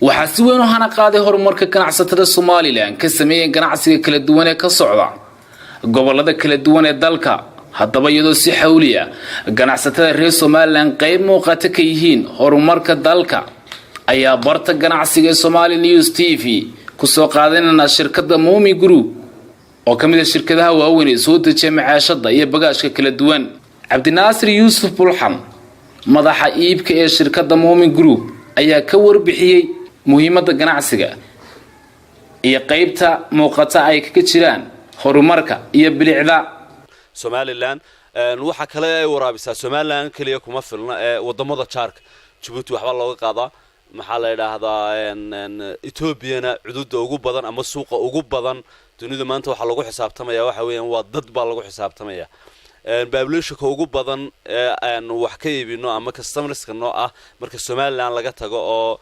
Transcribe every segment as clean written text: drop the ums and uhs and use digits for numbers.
Waxaa si weyn u hana qaaday horumarka ganacsatada Somaliland ka sameeyeen ganacsiga kala duwan ee ka socda gobolada kala duwan ee dalka. Haddaba, iyadoo si xawliya ganacsatada reer Somaliland qayb muuqata ka yihiin horumarka dalka, ayaa barta ganacsiga ee Somali News TV kusoo qaadanayna shirkadda Muumin Group oo ka mid a shirkadaha waaweyn ee soo dejiya macaashada iyo bagaashka kala duwan. Cabdinaasir Yuusuf Bulxan, madaxa iibka ee shirkadda Muumin Group, ayaa ka warbixiyey muhiimadda ganacsiga iyo qeybta muuqata ay kaga jiraan horumarka iyo bilicda. Somaliland waxaa kale ay waraabisaa, Somaliland keliya kuma filna ee wadamada jaarka. Jabuuti waxbaa looga qaadaa, maxaa la yidhaahdaa, Etoobiyana cududa ugu badan ama suuqa ugu badan dunida maanta waxaa lagu xisaabtamaya waxa weeyaan waa dad baa lagu xisaabtamaya. Populationka ugu badan ee aan wax ka iibino ama customerska noo ah marka Somaliland laga tago oo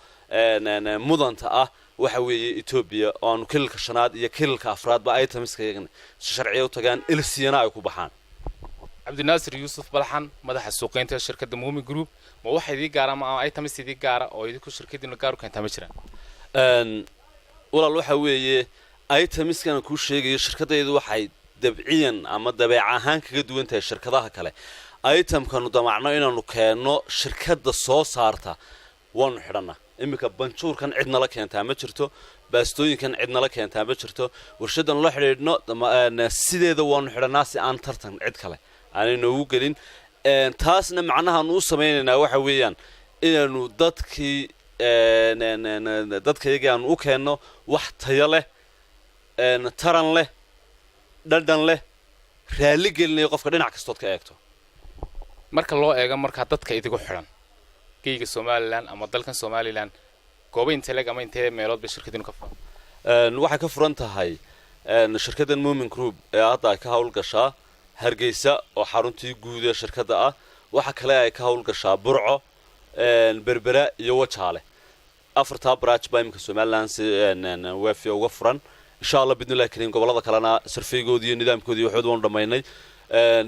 mudanta ah waxa weeye Etoobiya, oo aanu kililka shanaad iyo kililka afraadba itemska iyagana si sharciya u tagaan, LC-yana ay ku baxaan. Cabdinaasir Yuusuf Balxan, madaxa suuqeynta shirkadda Muumin Group, ma waxa idii gaara ama items idii gaara oo idinku shirkadiina gaar u keentaa ma jiraan? Walaal, waxa weeye itemskan kuu sheegayo shirkadaydu waxay dabciyan ama dabeec ahaan kaga duwan tahay shirkadaha kale. Itemkanu damacno inaanu keenno, shirkadda soo saarta waanu xidhannaa. Iminka banjuurkan cid nala keentaa ma jirto, baastooyinkan cid nala keentaa ma jirto. Warshadan la xidhiidhno sideeda waanu xidhannaa si aan tartan cid kale aanay noogu gelin. Taasna macnahaanu u samaynaynaa waxa weeyaan inaanu dadkii dadkayagii aanu u keenno wax tayo leh, taran leh, dhadhan leh, raalli gelinaya qofka dhinac kastood ka eegto. Marka loo eego markaa dadka idigu xidhan geyga Somaliland ama dalkan Somaliland, goobo intee leeg ama intee meelood bay shirkadiinu ka furan? Waxay ka furan tahay shirkaddan Muumin Group ee hadda ay ka howlgashaa Hargeysa oo xaruntii guud ee shirkadda ah. Waxa kale ay ka howlgashaa Burco, Berbera iyo Wajaale. Afartaa branch baa iminka Somaliland si waafiya uga furan. Insha Allah bidnillahi kariim, gobollada kalena surveygoodii iyo nidaamkoodii waxood waanu dhammaynay.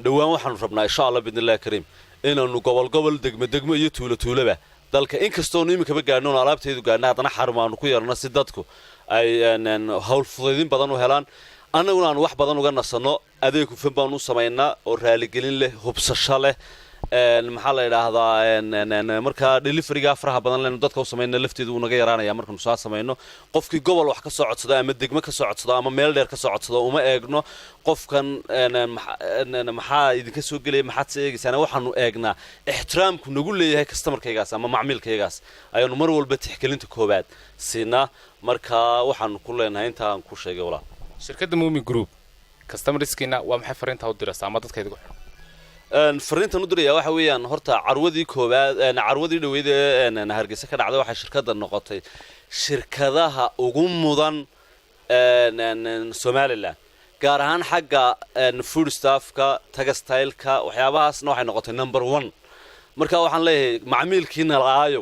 Dhowaan waxaanu rabnaa, insha Allah bidnillahi kariim, inaanu gobol gobol, degmo degmo iyo tuulo tuuloba dalka, inkastoonu iminkaba gaadhno oonu alaabteedu gaadhna, haddana xarumaanu ku yeelno si dadku ay hawl fudaydin badan u helaan, annaguna aanu wax badan uga nasanno. Adeeg hufan baanu u samaynaa oo raaligelin leh, hubsasho leh, maxaa la yidhaahdaa, markaa deliveryga faraha badan lenu dadka u samayna lafteedu wuu naga yaraanaya. Markaanu saa samayno, qofkii gobol wax ka soo codsado ama degmo ka soo codsado ama meel dheer ka soo codsado, uma eegno qofkan maxaa idinka soo gelaya, maxaad se eegaysaana. Waxaanu eegnaa ixtiraamku nagu leeyahay customerkaygaas ama macmiilkaygaas ayaanu mar walba tixgelinta koowaad siinaa. Marka waxaanu ku leenahay intaa aan ku sheegay, walaal. Shirkadda Muumin Group customerskiina waa maxay fariinta u diraysa ama dadka idigu xidhan? Fariintan u diraya waxa weeyaan, horta carwadii koowaad, carwadii dhaweyd ee Hargeysa ka dhacday, waxay shirkadda noqotay shirkadaha ugu mudan Somaliland, gaar ahaan xagga food stuffka, textileka, waxyaabahaasna waxay noqotay number one. Marka waxaan leeyahay macmiilkiina la'aayo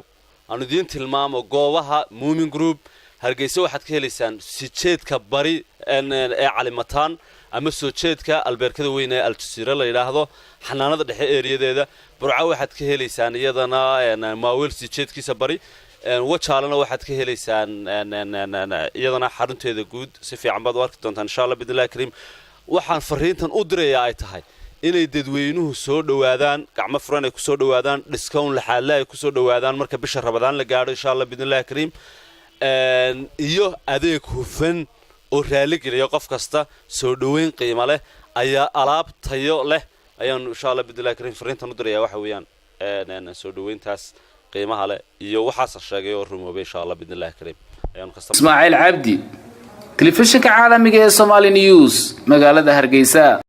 aanu idiin tilmaamo goobaha Muumin Group. Hargeysa waxaad ka helaysaan sijeedka bari ee Calimataan ama soo jeedka albeerkada weyn ee Aljasiira la yidhaahdo, xanaanada dhexe eeriyadeeda. Burco waxaad ka helaysaan iyadana Maaweel sijeedkiisa bari. Wajaalena waxaad ka helaysaan iyadana xarunteeda guud. Si fiican baad u arki doontaan, insha Allah bidnillahi kariim. Waxaan fariintan u dirayaa ay tahay inay dadweynuhu soo dhowaadaan, gacmo furan ay kusoo dhowaadaan, discount laxaadle ay kusoo dhowaadaan marka bisha Rabadaan la gaadho, insha Allah bidnillahi kariim, iyo adeeg hufan oo raaligeliya qof kasta, soo dhoweyn qiimo leh ayaa alaab tayo leh ayaanu, insha Allah bidnillahi kariim. Fariintan u diraya waxa weeyaan soo dhoweyntaas qiimaha leh iyo waxaasa sheegay oo rumoobay, insha Allah bidnillahi kariim, ayaanu. Ismaaciil Cabdi, telefishinka caalamiga ee Somali News, magaalada Hargeysa.